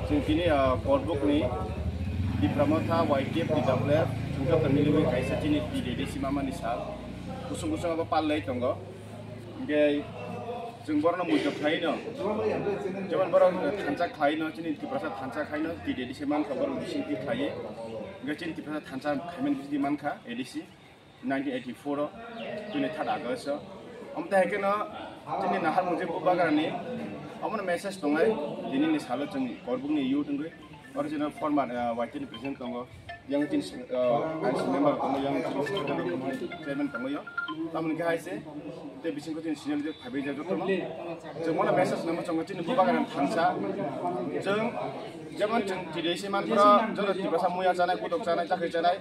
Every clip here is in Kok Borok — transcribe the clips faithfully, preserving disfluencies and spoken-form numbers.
Chwng tini, ah, Korbukni Tipra Motha Y T F T W F chwng joto milwi kaisa chini T D D C mamani sal kusung kusung abo pallai tongo. Hingke chwng borokno muitok khlaino, jemon borok thansa khlaino, chini Tiprasa thansa khlaino, T D D C mankha borok bisingtwi khlaiwi. Hingke chini Tiprasa thansa khaimani bisingtwi mankha A D C nineteen eighty-four o, twenty-third August o. Omo tei haikhe no chini nahar mungse Bubagrani omono message tongnai, dinini salo chwng Korbukni youth wngwi, oro chini former, ah, Y T ni president tongo, yang chini, ah, council member tongo, yang chini chairman tongo yo. Tamoni khe hai se, tei bisingo chini senior leader phaibai jak jotono. Chwng mono message nangma chwng chini Bubagrani thansa. Chwng jemon chwng T D C mantra, joto Tiprasa muya chanai, kutok chanai, chakri chanai,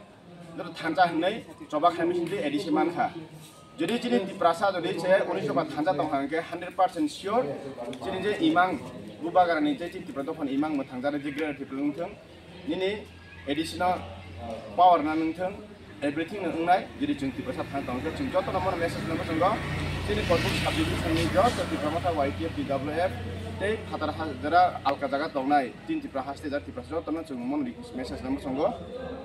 joto thansa hinwi choba khaimani sindi A D C mankha. Jodi chini Tiprasa jodi se unisho ba thansa tongkha hwnkhe hundred percent sure chini je imang Bubagrani je chini Tipra dophani imang bo thangjaknai je Greater Tipraland wngthung, nini A D C no power na wngthung, everything no wngnai. Jodi chwng Tiprasa thang tongkhe chwng jotono mono message nangma chwngo chini Korbuk sub division ni joto Tipra Motha Y T F T W F tei phatar ha jera alka jaga tongnai chini Tipra haste jat Tiprasa jotono chwng mono message nangma chwngo.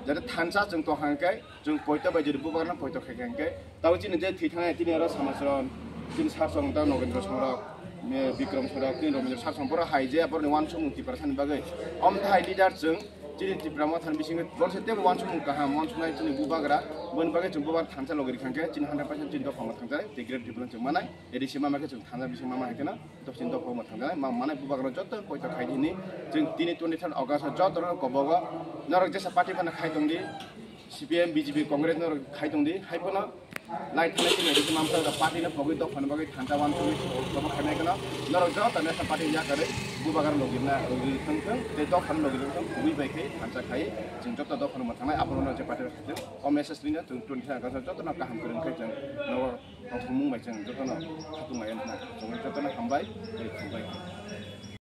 Jodi thansa chwng tongkha hwnkhe chwng poito bai jodi Bubagrano poito khaikha hwnkhe, tabo chini je thwi thangnai tini oro Samachron, chini Sarsong, tei Nogendro Songrok, me Bikrom Songrok, tini Robindra Sarsong, borok hai je borokni uansukmung Tiprasani bagwi. Omo thai leader chwng chini Tipra Mothani bisingo borok se teibo uansukmung kaham uansuknai chini Bubagra, boni bagwi chwng Bubagra thansa logi rikha hwnkhe chini hundred percent chini dophano thangjai, tei Greater Tipraland chwng manai, A D C mama khe chwng thansa bising mama hai kheno. Dopsin dophano thangjanai, ma manai Bubagrano joto poito khai di hini. Chwng tini twenty-third August o joto no kobogo. Norok jesa party phano khai tong di, C P M, B J P, Congress norok khai tong di, hai phano lai thanai tini rikhi mamsa da party no pogwi dophano bagwi thansa uansukmung kobo khainai kheno. Norok joto national party yakarwi Bubagrano logirna, logirwi thang thang, tei dophano logirwi thang thang, kubui bai khai thansa khai, chwng joto dophano mwthangnai, abono je party rok khai thang. O message rina chwng twenty-third August o joto no kaham kwrwng khai chwng nogo. Tongthokmung bai chwng jotono khatung lai wngkha. Chwng jotono hambai, tei khumbai.